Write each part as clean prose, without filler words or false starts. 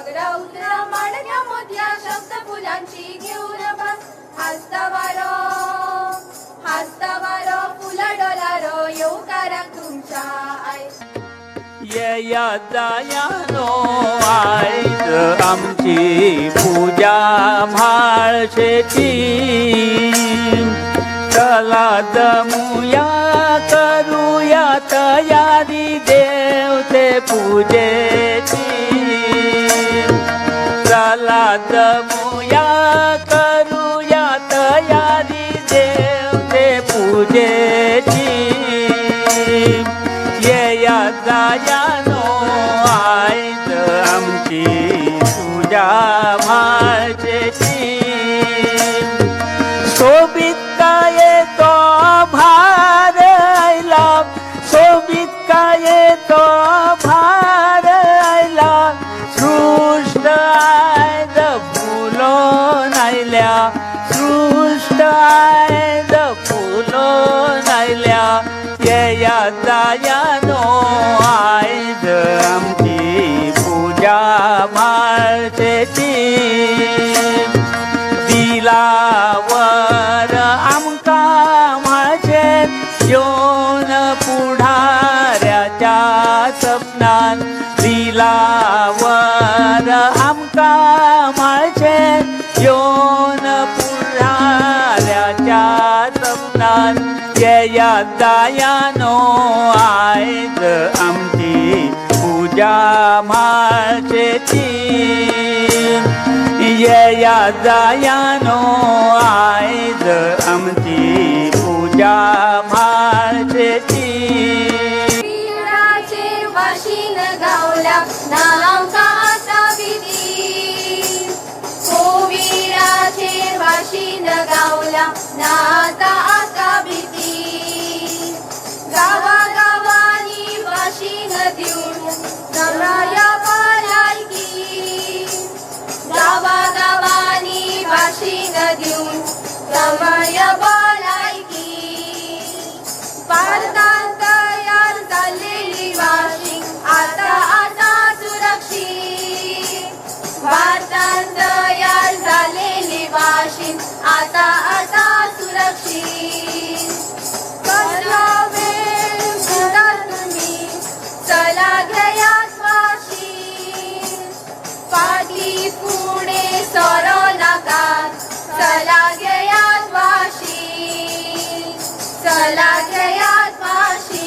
भांगरा उतरा माणक्या मोतया शब्द फुलांची घेऊन भास. हासता वारो, हासता वारो, फुला डोलारो येवकाराक तुमच्या आयज. येया जायानो, आयज आमची पूजा म्हाळशेची. चला जमुया, करूया तयारी देवते पूजेची. चला जमुया, करूया तयारी देवते पूजेची. येया जायानो, आयज आमची पूजा म्हाळशेची. सोबीतकायेचो भार आयला, सोबीतकायेचो भार आयला. सृष्ट आयज फुलोन आयल्या, सृष्ट आयज फुलोन आयल्या. येया जायानो, आयज आमची पूजा म्हाळशेची. दिला वर आमकां म्हाळशेन येवन पुढाऱ्याच्या सपनान. दिला वर आमकां म्हाळशेन येवन पुढाऱ्याच्या सपनान. येया जायानो, आयज आमची पूजा म्हाळशेची. येया जायानो, आयज आमची पूजा म्हाळशेची. वीराचेर वाशीन गावल्या, ना आमकां आतां भीती. कोविडाचेर वाशीन गावल्या, ना आतां आतां भीती. गावा गावांनी वाशीन दिवन जमया भलायकी. गावा गावांनी वाशीन दिवन जमया भलायकी. भारतान तयार जाल्लेली वाशीन आता आता सुरक्षीत. भारतान तयार जाल्लेली वाशीन आता आता सुरक्षीत. कसलो वेळ म्हणटात तुमी? चला घेयात वाशीन. फाटी फुडें सरो नाकात, चला घेयात वाशीन. चला घेयात वाशीन.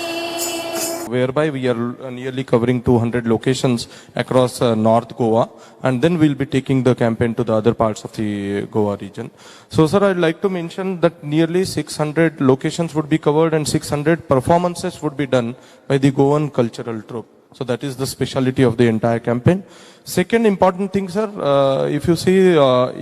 Whereby we are nearly covering 200 locations across North Goa, and then we'll be taking the campaign to the other parts of the Goa region. So, sir, I'd like to mention that nearly 600 locations would be covered and 600 performances would be done by the Goan cultural troupe. So that is the speciality of the entire campaign. Second important thing, sir, if you see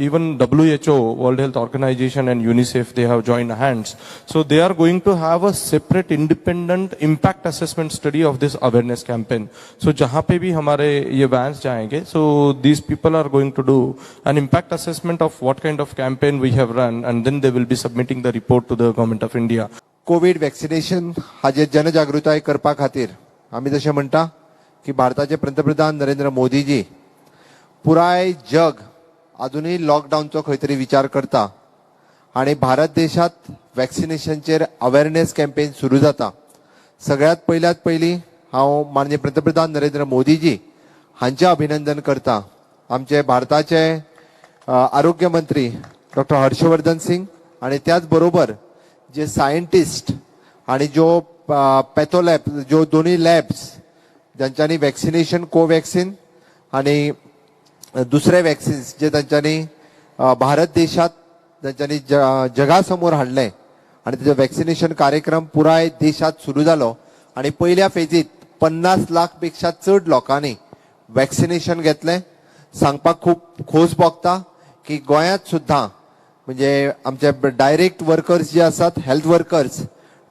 even WHO, World Health Organization, and UNICEF, they have joined hands. So they are going to have a separate independent impact assessment study of this awareness campaign. So जहाँ pay भी हमारे ये vans जाएंगे, so these people are going to do an impact assessment of what kind of campaign we have run, and then they will be submitting the report to the Government of India. Covid vaccination हाजेर जनजागृताय करपा खातीर आमी जशें म्हणटा की भारताचे पंतप्रधान नरेंद्र मोदीजी, पुराय जग अजुनूय लॉकडावनचो खंय तरी विचार करता आणि भारत देशात वॅक्सिनेशनचेर अवेरनेस कॅम्पेन सुरू जाता. सगळ्यात पयल्यात पयलीं हांव माननीय पंतप्रधान नरेंद्र मोदीजी हांचें अभिनंदन करता. आमचे भारताचे आरोग्य मंत्री डॉक्टर हर्षवर्धन सिंग आणि त्याच बरोबर जे सायंटिस्ट आणि ज्यो पॅथोलॅब, ज्यो दोन्ही लॅब्स ज्यांच्यानी वॅक्सिनेशन, कोवॅक्सिन आणि दुसरे वॅक्सिन्स जे तांच्यांनी भारत देशात तांच्यांनी जगासमोर हाडले आणि तेजो वॅक्सिनेशन कार्यक्रम पुराय देशात सुरू जालो आणि पयल्या फेजीत 50 लाख पेक्षा चड लोकांनी वॅक्सिनेशन घेतलें. सांगपाक खूब खोस भोगता की गोंयांत सुद्दां म्हणजे आमचे डायरेक्ट वर्कर्स जे आसात, हेल्थ वर्कर्स,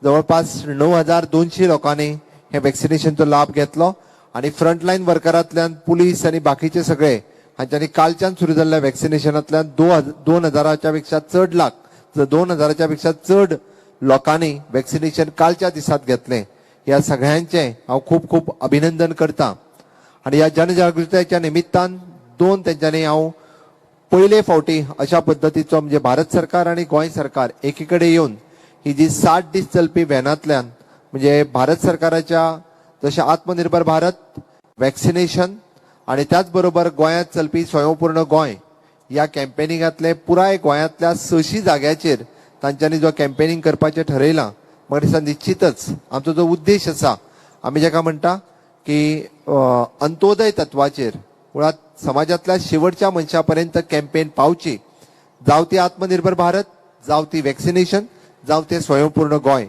जवळपास 9200 लोकांनी हे वॅक्सिनेशनचो लाभ घेतलो आणि फ्रंटलायन वर्करांतल्यान पुलीस आनी बाकीचे सगळे हांच्यांनी कालच्यान सुरू जाल्ल्या वॅक्सिनेशनांतल्यान 2000च्या पेक्षा चड लाख, 2000च्या पेक्षा चड लोकांनी वॅक्सिनेशन कालच्या दिसात घेतलें. ह्या सगळ्यांचें हांव खूब खूब अभिनंदन करता आणि ह्या जनजागृतायेच्या निमित्तान दोन तेंच्यांनी हांव पयले फावटी अशा पद्दतीचो म्हणजे भारत सरकार आनी गोंय सरकार एकी कडेन येवन ही जी 60 दीस चलपी व्हॅनांतल्यान म्हणजे भारत सरकाराच्या जशें आत्मनिर्भर भारत, वॅक्सिनेशन आनी त्याच बरोबर गोंयांत चलपी स्वयंपूर्ण गोंय ह्या कॅम्पेनिंगांतले पुराय गोंयांतल्या 600 जाग्याचेर तांच्यांनी जो कॅम्पेनिंग करपाचें ठरयलां, म्हाका दिसता निश्चितच आमचो जो उद्देश आसा, आमी जेका म्हणटा की अंत्योदय तत्वाचेर मुळात समाजातल्या शेवटच्या मनशा पर्यंत कॅम्पेन पावची, जावं ती आत्मनिर्भर भारत, जावं ती वॅक्सिनेशन, जावं ते स्वयंपूर्ण गोंय.